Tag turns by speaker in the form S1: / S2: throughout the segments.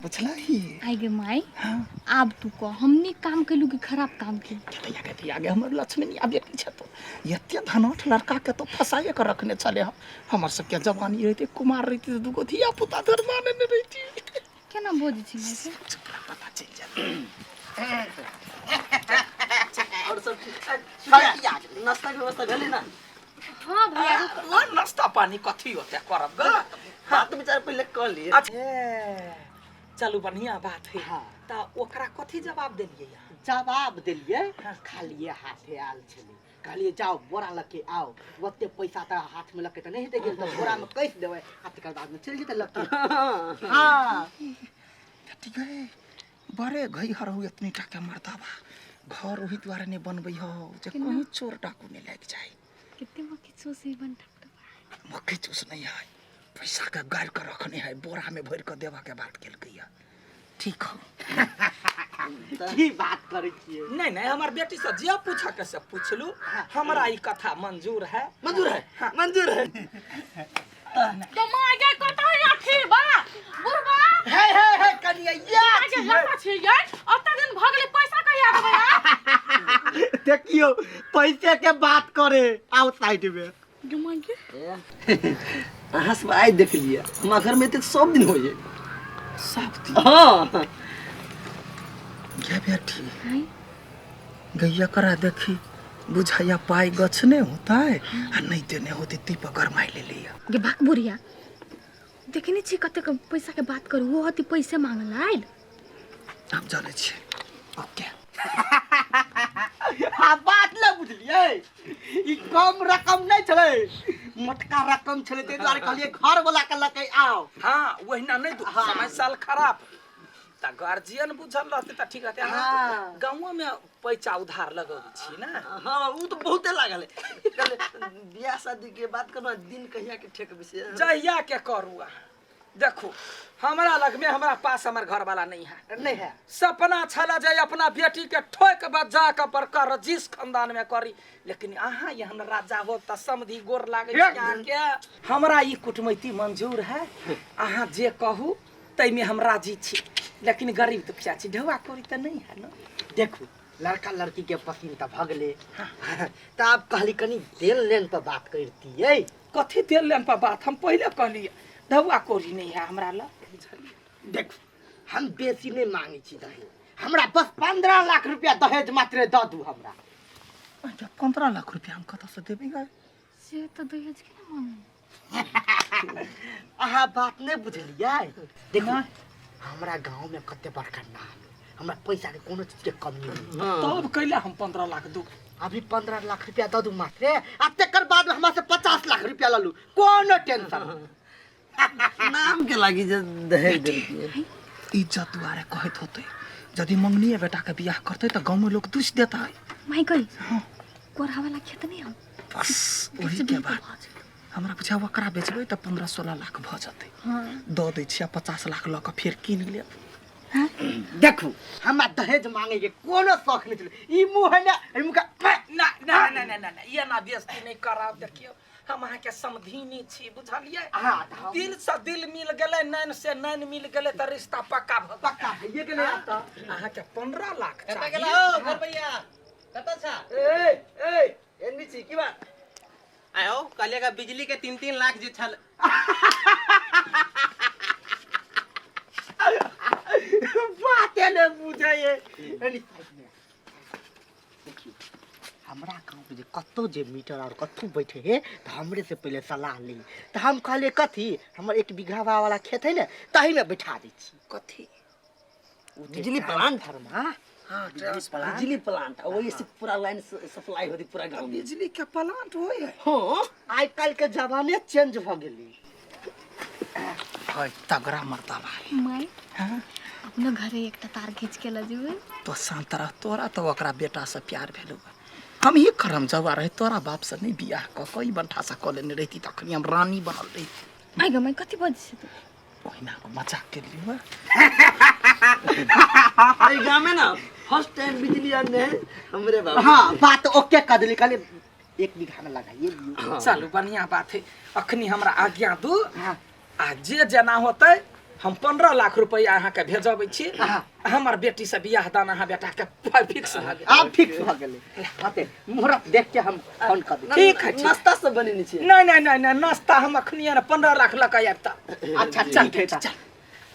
S1: बुझलही?
S2: आइ गे माय, आब तू कह, हम नीक काम केलू कि खराब काम केलू?
S1: दैया गे दैया गे, हमर लक्ष्मीनिया बेटी छै तो एते धनठ लड़का के तो फसाइए के रखने छले हम। हमर सबके जवानी रहते, कुमार रहती तऽ दूगो धिया पुता धरमा नेने रहती।
S2: केना बजै छी माय से?
S1: चुप रह, पता चलि जायत।
S3: और सब ठीक ठाक? नाश्ता के व्यवस्था भेलै ना?
S2: हाँ भैया।
S1: ओ नाश्ता पानी कथी होते करब ग?
S3: बात विचार पहिले कऽ लिए।
S1: अच्छा चलू, बढ़िया बात है।
S4: हाँ।
S1: तऽ ओकरा कथी जवाब देलियै अहाँ?
S4: जवाब देलियै, खालिए हाथे आयल छलै। कहलियै जाओ बोरा लऽ के आओ, ओते पैसा तऽ हाथमे लऽ के तऽ नहि हेतै गेल, तऽ बोरामे कसि देबै आ तकर बादमे चलि जेतै लऽ के। हाँ।
S1: ठीक है, बड़े घई हर हो इतनी टाके मर्दाबा घर ओही दुआरे नहीं बनबै हो जे कहीं चोर डाकू नहीं लागि जाए।
S2: कते मक्खी चूसी बन ठप।
S1: मक्खी चूस नहीं है, पैसा के गाड़ के रखने है, बोरा में भर के देवा के बात केलकै है। ठीक हो।
S4: की बात करै छियै?
S1: नहीं नहीं, हमार बेटी से जे पूछा के से पूछलू, हमरा ई कथा मंजूर है।
S3: मंजूर है, मंजूर है।
S5: तो माँ गे कतऽ अथी बा बुढ़बा?
S4: हे हे हे, कनिया या।
S5: आगे लफा छी यै, ओते दिन भऽ गेलै, पैसा कहिया देबै आ?
S4: देखियो, पैसे के बात करे आउ साइड में।
S2: गे माय गे।
S3: अहाँ सब आइ देख लिअ, हमरा घर में एतेक सब दिन होइए।
S1: सब दिन?
S3: हाँ।
S1: गे बेटी गैया करा देखी, बुझाइया पाई गछने होता है आ नहीं देने होते ती पर गरमाई ले लिया।
S2: गे भाग बुढ़िया, देखने छी कतेक पैसा के बात करू, वो हती पैसे मांगल आयल।
S1: हम जाने छियै। ओके।
S4: आ बात न बुझलियै, ई कम रकम नहि छलै, मोटका रकम छलै, ताहि दुआरे कहलियै घर वाला के लऽ के आउ।
S1: हाँ, वहिना नहीं दू। समय साल खराब तऽ गार्जियन बुझल रहते तऽ ठीक रहते। अहाँ गाँवो में पैसा उधार लगबै छी ना?
S3: हाँ, उ तऽ बहुते लागल है। कहले बियाह शादी के बात करना, दिन कहिया के ठेकबै से?
S1: जहिया के करू अहाँ। देखू, हमरा लग में, हमरा पास हमर घर वाला नहीं है।
S4: नहीं है।
S1: सपना छला जे अपना बेटी के ठोक बजा के बड़का रजीश खानदान में करी, लेकिन अहाँ एहन राजा हो तऽ समधी गोर लागै छी अहाँके। हमरा ई कुटमैती मंजूर है, अहाँ जे कहू ताहिमे हम राजी छी, लेकिन गरीब दुखिया छी, ढौआ कौड़ी तऽ नहीं है ना।
S4: देखू, लड़का लड़की के पसंद तऽ भऽ गेलै, तऽ आब कहली कनी देन लेन पर बात करतियै।
S1: कथी देल लेन पर बात? हम पहिले कहलियै ढौआ कौड़ी नहीं है हमरा लग, बुझलियै?
S4: देखू, हम बेसी नहि मांगै छी दहेज, हमरा बस 15 लाख रुपया दहेज मात्रे दऽ दू हमरा।
S1: अच्छा, 15 लाख रुपया हम कतऽसँ देबै गे?
S2: से तऽ दहेज के ना मांगू।
S4: अहाँ बात नहि बुझलियै। देखू, हमरा गाँव में कते बड़का नाम है, हमरा पैसा के कोनो चीज के कमी नहीं।
S1: तब कैला हम 15 लाख दू?
S4: अभी 15 लाख रुपया दऽ दू मात्रे, आ तकर बाद हमरा से 50 लाख रुपया लऽ लू, कोनो टेंशन नहीं।
S3: नाम के लागी जे दहेज देलकै।
S1: इज्जत दुआरे कहैत होतै, यदि मंगनीय बेटाके बियाह करतै तऽ गाँवमे लोक दुसि देतै।
S2: माय गई, कोढ़ा वाला खेत नहीं हम?
S1: बस ओही के बात हमरा बुझा, ओकरा बेचबै तऽ 15-16 लाख भऽ जेतै। दऽ दै छियै 50 लाख लऽ कऽ फेर कीन लेब।
S4: देखू, हमरा दहेज मांगे के कोनो शौक नहीं छलै, ई मुँह है ना, ई मुँह के
S1: ना ना ना ना ना ना, एना बेइज्जती नहि कराउ। देखियौ, हम अहाँके समधिनी छी, बुझलियै?
S4: हाँ, तऽ हम-
S1: दिल से दिल मिल गेलै, नैन से नैन मिल गेलै, तऽ रिश्ता पक्का भऽ गेल।
S4: पक्का भइए गेलै आब तऽ।
S1: अहाँके 15 लाख
S3: कतऽ
S1: चाही।
S3: गेला हो घर भैया, कतऽ छा?
S4: ए ए, एन्नी छी, की बात?
S6: आयो कहलिएगा बिजली के 3-3 लाख जे छल।
S4: बाते ने बुझै है। एनी साइड में देखियौ, हमरा गाँवमे जे कतहु जे मीटर आओर कतहु बैठे है तऽ हमरे से पहिले सलाह ली, तऽ हम कहलियै कथी, हमर 1 बीघा वाला खेत है ने, ताहिमे बैठा दै छी।
S1: कथी?
S3: बिजली प्लांट।
S4: फर्मा।
S1: हाँ, ट्रांसफार्मर।
S3: बिजली प्लांट, आ वही से पूरा लाइन सप्लाई होती पूरा गाँव में।
S1: बिजली के प्लांट होइ है?
S4: हाँ, आइ काल्हि के जमाने चेंज भऽ गेलै।
S1: है तगड़ा मर्दाबा।
S2: माय, अपनो घरे एकटा तार खींच के लऽ जेबै।
S1: तो शांत रह, तोरा तऽ ओकरा बेटासँ प्यार भेलौ। हम ही करम जवा रहे, तोरा बापसँ नहि बियाह कऽ कऽ ई बंठासा कऽ लेने रहिती तखनी हम रानी बनल रहिती।
S2: आइ गे माय, कथी बजै छै तू?
S1: ओहिना कऽ मजाक केलियौ।
S3: एहि गाँव में ना फर्स्ट टाइम बिजली आने है हमरे बाबू।
S4: हाँ, बात ओके कऽ देली, कहलियै 1 बीघा में लगाइए लियौ।
S1: चलू, बढ़िया बात है। अखनी हमरा आज्ञा दू आ जे जेना होतै हम 15 लाख रुपया अहाँके भेजबै छी। हमर बेटी से बियाह दान अहाँ बेटा के फिक्स भऽ गेल।
S4: आब फिक्स भऽ गेलै। हते मुहूर्त देख के हम फोन कर दै।
S1: ठीक है, ठीक।
S3: नाश्ता सब बनेने छियै।
S1: नहीं नहीं नहीं नहीं, नाश्ता हम अखनी ने 15 लाख लऽ के आयब तऽ।
S4: अच्छा
S1: चल
S4: ठीक है।
S1: चल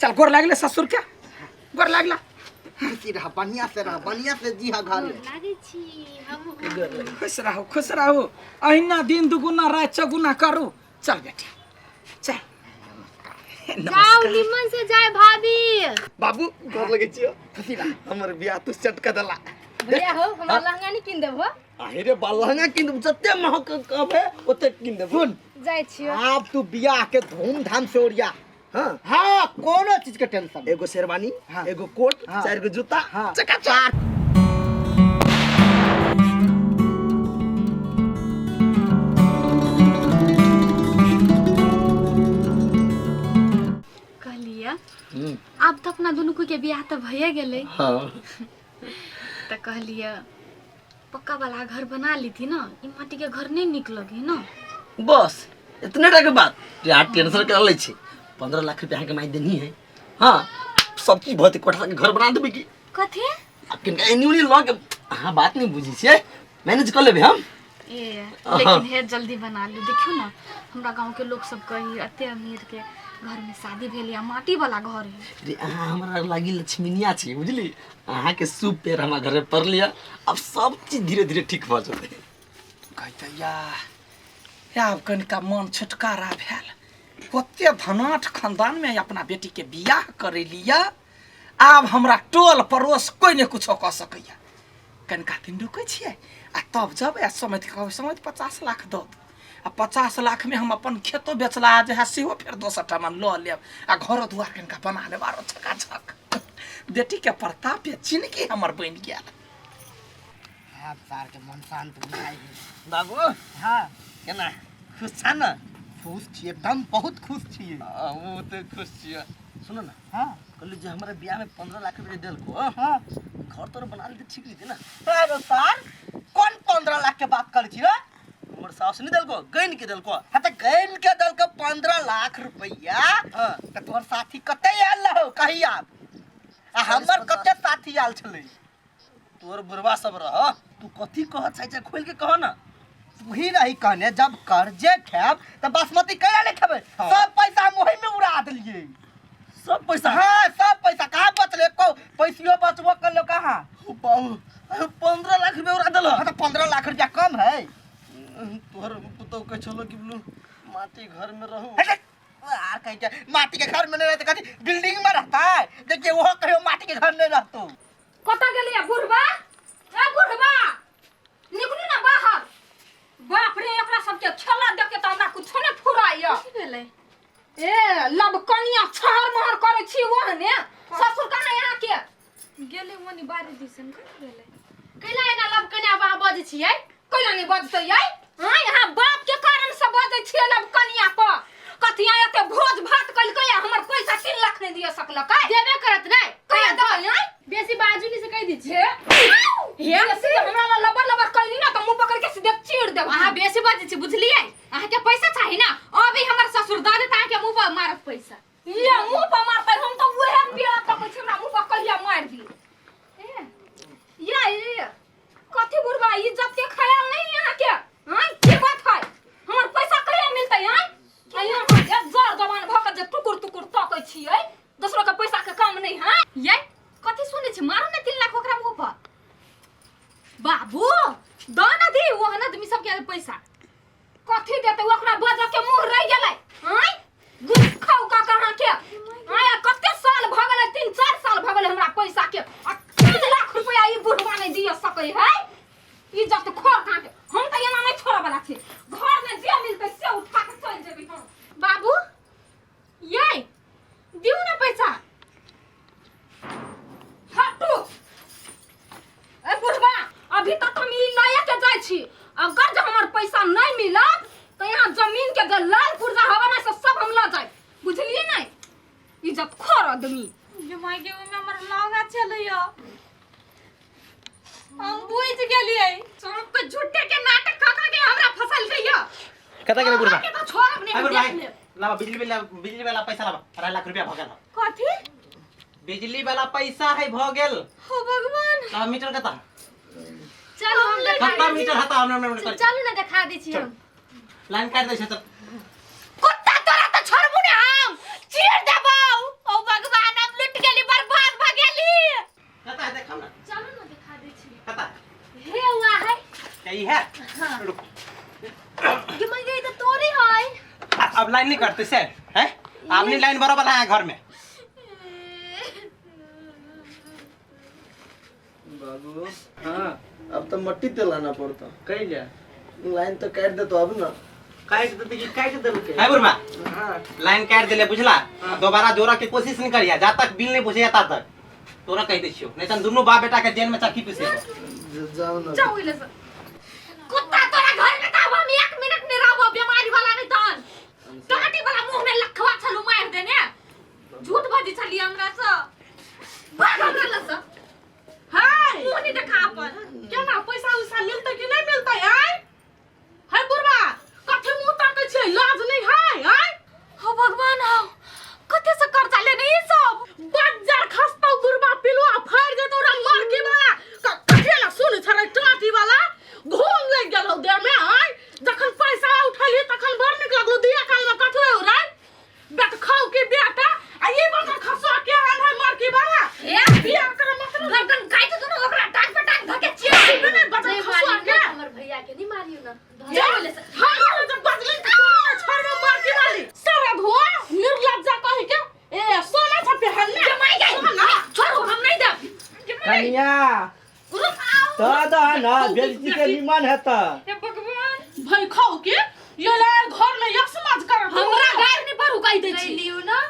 S1: चल, गोर लागले ससुर के, गोर लागला।
S4: खुशी रह, बढ़िया से रह, बढ़िया से जी घर में।
S2: लागै छी हम।
S1: खुश रहू, खुश रहू, अहिना दिन दुगुना रात चौगुना करू। चल बेटी चल।
S2: जाओ निमन से जाए भाभी।
S3: बाबू गोर लगै छियो।
S4: खुशी रह।
S3: हमर बियाह तू सेट कर देला।
S2: भैया हो, हमरा लहंगा नहीं किन देबो?
S3: आहे रे बा, लहंगा किन देबो, जते महग कहबे ओते किन देबो।
S4: सुन
S2: जाइ छियो।
S4: आब तू बियाह के धूमधाम से ओरिया।
S3: हाँ
S4: हाँ, कोनो चीज के टेंशन।
S3: एगो शेरवानी,
S4: हाँ।
S3: एगो कोट,
S4: हाँ।
S3: 4 गो जूता,
S4: हाँ।
S3: चकाचक।
S2: कहलिया आब तो अपना दुनू के बियाह तो भइए गेलै।
S3: हाँ।
S2: तो कहलिया पक्का वाला घर बना लीथी ना, ई माटी के घर नहीं निक लगे ना।
S3: बस इतने टा के बात यार, टेंशन कर लै छी। 15 लाख रुपया के माई देनी है। हाँ, सब चीज भते कोठा के घर बना देबे की।
S2: कथी?
S3: अब किनका एनी उनी लग, अहाँ बात नहीं बुझी छियै, मैनेज कर लेबे हम।
S2: ए लेकिन हे जल्दी बना लू। देखियो ना हमरा गांव के लोग सब कही अते अमीर के घर में शादी भेल या माटी वाला घर है।
S3: रे अहाँ हमरा लागी लक्ष्मीनिया छी बुझली। अहाँ के सूप पेड़ हमरा घर में पड़ लिया, अब सब चीज धीरे धीरे ठीक भऽ जेतै।
S1: कहते या आब कनिका मन छुटकारा भेल। ओते धनाठ खानदान में अपना बेटी के बियाह करे लिया, आब हमरा टोल पड़ोस कोई ने कुछो कऽ सकैया। कनिका दिन रुकै छियै आ तब जब आ समय कहबै समय 50 लाख दऽ दू। आ 50 लाख में हम अपन खेतो बेचला जे है सेहो फेर दोसर ठाम लऽ लेब आ घरो दुआर कनिका बना लेब आरो चकाचक। बेटी के प्रताप या जिनगी हमर बनि गेल।
S4: आब सार के मन शांत बुझाइ है।
S3: बाबू
S4: हाँ
S3: केना खुश छा ना?
S4: खुश छी, एकदम बहुत खुश छी।
S3: हमहूँ तऽ खुश छियै। सुनो ना,
S4: हाँ
S3: कहली जे हमरा बियाह में 15 लाख रुपया देलको,
S4: हाँ
S3: घर तोर बना लेते ठीक रहते ना।
S4: अरे सार कौन 15 लाख के बात करै छी रे?
S3: हमर सास नहीं देलको, गैन के देलको।
S4: हाँ तऽ गैन के देलको 15 लाख रुपया।
S3: हाँ।
S4: तऽ तोहर साथी कते आयल रहो कही आब? आ हमर कते साथी आयल छलै?
S3: तोर बुढ़वा सब रह, तू कथी कह चाहै छै खोल के कह ना।
S4: तू ही रही कहने जब कर्जे खेब तऽ बासमती कैला नहीं खेबै?
S3: हाँ।
S4: सब पैसा हम ओही में उड़ा देलियै।
S3: सब पैसा?
S4: हाँ सब पैसा कहाँ बचलै? एको पैसियो बचबो करलो कहाँ?
S3: बाबू 15 लाख रुपया उड़ा देलहो।
S4: हाँ तऽ 15 लाख रुपया कम है।
S3: तोहर पुतहु कहै छलो कि बोलू माटी घर में रहू।
S4: यार कहीं के माटी के घर में नहीं रहते, कथी बिल्डिंग में रहता है। देखिए वो कहियो माटी के घर नहीं रहतो।
S5: कतऽ गेलियै बुढ़बा? ए बुढ़बा निकलू ना बाहर। बाप रे, एकरा सबके खेला देख के तऽ हमरा कुछो नहि फुराइया।
S2: की भेलै?
S5: ए लबकनिया छहर महर करै छी ओहने। ससुर कहाँ यहाँ के
S2: गेलै ओनी बारी दिसन। कथी भेलै? कैला एना लबकनिया बाह बजै छियै?
S5: कैला नहि बजतै यै? हाँ, यहाँ बाप के कारण से बजै छियै लबकनिया पर। कथिया एते भोज भात कलकै आ हमर पैसा 3 लाख नहि दिअ सकलकै।
S2: देबे करत नै।
S5: कहिया देबै यै?
S2: बेसी बाजू नहीं से कहि दै छियै।
S5: हे बेसी हमरा लग लबर लबर कैली ना तऽ मुँह पकड़ के सीधे चीर देब।
S2: अहाँ बेसी बजै छी बुझलियै? अहाँके पैसा चाही ना, अभी हमर ससुर दऽ देत अहाँके मुँह पर मारत पैसा।
S5: ये मुँह पर मारतै, हम तऽ उहे पिया तकै छी हमरा मुँह पर कहिया मारि दी। ए ये ये कथी बुढ़बा इज्जत के ख्याल नहीं यहाँ के? हाँ की बात है? हमर पैसा कहिया मिलतै? हाँ यहाँ जर जवान भऽ के जे टुकुर टुकुर तकै छियै, दोसरो के पैसा के काम नहीं है।
S2: ये कथी सुनै छी? मारू ने 3 लाख ओकरा मुँह पर। बाबू दऽ ना दी ओहन आदमी सबके पैसा।
S5: कथी देतै ओकरा बजऽ के मुँह रहि गेलै। आँय गुस खाउ का कहाँ के? आँय कते साल भऽ गेलै, 3-4 साल भऽ गेलै हमरा पैसा के, आ 3 लाख रुपया ई बुढ़वा नहि दिअ सकै है। इज्जत खोर कहाँ के? हम तऽ एना नहि छोड़ऽ वाला छी, घर में जे मिलतै से उठा के चलि जेबै हम।
S2: बाबू ये दिउ ना पैसा।
S5: हटू ए बुढ़वा, अभी तक हम ई लए के जाइ छी। अगर जे हमर पैसा नहीं मिलत तो यहाँ जमीन के जे लाल पुर्जा हवा ना से सब हम लऽ जायब, बुझलियै नहि? इज्जत खोर आदमी।
S2: ये माय के ओमे हमर लहंगा चलैया। हम बुझि गेलियै सबके झूठे के नाटक कऽ कऽ के हमरा फसल गइया।
S6: कतऽ गेलै बुढ़बा?
S2: अहाँके तऽ छोड़ब नहि, हम
S6: बुढ़बा।
S2: देख लेब।
S6: लावा बिजली बिल, बिजली वाला पैसा लावा। 2.5 लाख रुपया भ गेल।
S5: कथी?
S6: बिजली वाला पैसा है भ गेल।
S2: हो भगवान।
S6: लावा मीटर कता?
S2: चलू हम देखा
S6: कत्ता
S2: दै छी।
S6: मीटर हता? हमरा हमरा
S2: चलू ना, देखा दै छी हम।
S6: लाइन काट दै छै तऽ।
S5: कुत्ता, तोरा तऽ छोड़बू ने, हम चीर देबौ। ओ भगवान, हम लुट गेली, बर्बाद भ गेली।
S6: कता है, देखम ना।
S2: चलू ना, देखा दै छी।
S6: कता?
S2: हे हुआ है।
S6: क्या ई है? रुक।
S2: ये मैं गई तो तोरी है।
S6: अब लाइन नहीं काटते से हैं, आपने लाइन बराबर है घर में।
S3: बाबू।
S7: हाँ।
S3: अब तो मट्टी तेल लाना पड़ता।
S7: कैला?
S3: लाइन तो काट दे तो अब ना।
S7: काटि देते कि काटि देलकै?
S6: है बुढ़बा।
S7: हाँ।
S6: लाइन काट दिले, बुझला? दोबारा जोड़ा के कोशिश नहीं करिया, जा तक बिल नहीं पूछे ता तक तोरा कह दै छियो, नहीं तो दुनू बाप बेटा के जेल में चक्की पीसे।
S3: जाओ ना।
S5: जाओ इले से। कुत्ता, तोरा घर में तऽ हम एक मिनट नहीं रहबो, बीमारी वाला नहीं तहन टाटी वाला मुंह में लखवा छलू मार देने, झूठ बजी छली हमरा से। भाग हमरा लग से।
S8: हाय।
S5: मुंह नहीं देखा अपन।
S8: केना पैसा उसा मिलतै कि नहीं मिलतै? आय हाय बुढ़वा, कथी मुंह ताकै छै? लाज नहीं है? आय।
S5: हो भगवान, हो कते से कर्जा लेने ई सब?
S8: बज्जर खसतौ बुढ़वा, पिलुआ फाड़ि जेतौ रे मरकी वाला। कथी ला सुन छरै टाटी वाला घूम लागि गेल हौ देह में? आय, जखन पैसा उठैली तखन बड़ नीक लगलौ दिया काल में। कथी हौ रे बेट खाउ के बेटा, आ ई बकर खसुआ के हन है मरकी वाला?
S5: हे।
S8: बियाह कर मतलब
S5: गर्दन काटि दुनु ओकरा टांग पे टांग धके चीर
S8: देबे ने बकर
S2: नहीं
S8: खसुआ
S2: मारियो
S8: के।
S2: ना, हमर भैया के नहीं मारियो ना।
S8: जा। हमरा जब बजली त तोरा छोड़बे मरकी वाली सारा धोआ निर्लज्जा कहि के। ए सोना छपे हन ने।
S5: जमाई गई, छोड़ो, हम नहीं देब।
S7: कनिया।
S5: रुक, आओ।
S7: तो दह ना बेटी के, निमन हेतऽ।
S5: हे भगवान।
S8: भाई खाओ के ये ले घर में यक समाज कर।
S5: हमरा गायर नहीं पर उकाई दै
S2: नहीं
S5: छी।
S2: लियो ना।